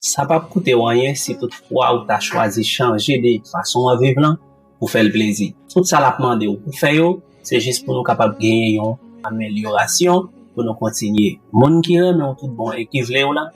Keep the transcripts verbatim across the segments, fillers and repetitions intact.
Sa p ap koute w anyen si toutfwa ou ta chwazi chanje de fason w ap viv lan pou fè l plezi. Tout sa l ap mande w pou fè yo, se jis pou nou kapab genyen yon amelyorasyon, pou nou kontinye. Moun ki renmen w tout bon e ki vle w la,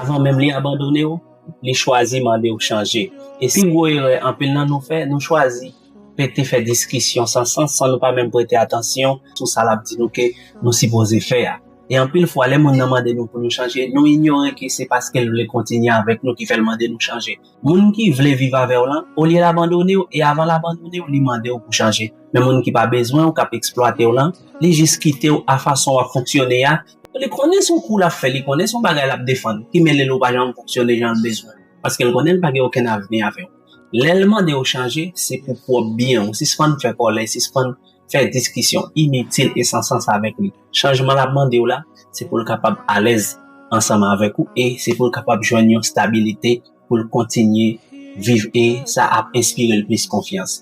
avan menm li abandone w, li chwazi mande w chanje. E pi gwo erè anpil nan nou fè, nou chwazi pete fè diskisyon san sans, san nou pa menm prete atansyon sou sa l ap di nou ke nou sipoze fè a. E anpil fwa, lè moun nan mande nou pou nou chanje, nou inyore ke se paske l vle kontinye avèk nou ki fè l mande nou chanje. Moun ki vle viv avè w lan, olye l abandone w, e avan l abandone w, li mande w pou chanje. Men moun ki pa bezwen w, k ap eksplwate w lan, li jis kite w a fason w ap fonksyone a. Li konnen se yon kou l ap fè, li konnen se yon bagay l ap defann, ki mele l ou pa janm fonksyone jan l bezwen. Paske l konnen l pa gen okenn avni avè w. Lè l mande w chanje, se pou pwòp byen w. Sispann fè kòlè, sispann fè diskisyon initil e san sans avèk li. Chanjman l ap mande w la, se pou l kapab alèz ansanm avèk ou e se pou l kapab jwenn yon stabilite pou l kontinye viv e sa ap enspire l plis konfyans.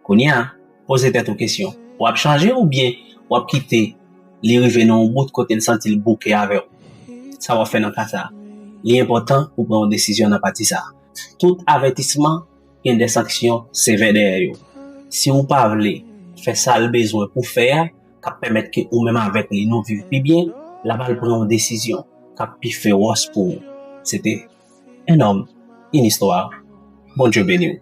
Kounye a, poze tèt ou kesyon. W ap chanje oubyen w ap kite li rive nan yon bout kote l santi l bouke avè w? Sa w ap fè nan ka sa a? Li enpòtan pou pran yon desizyon nan pati sa a. Tout avètisman gen de sanksyon sevè dèyè yo. Si w pa vle fè sa l bezwen pou fè a, k ap pèmèt ke ou menm avèk li nou viv pi byen, l ap al pran yon desizyon k ap pi fewòs pou ou. Se te un homme, une histoire. Bondye beni w.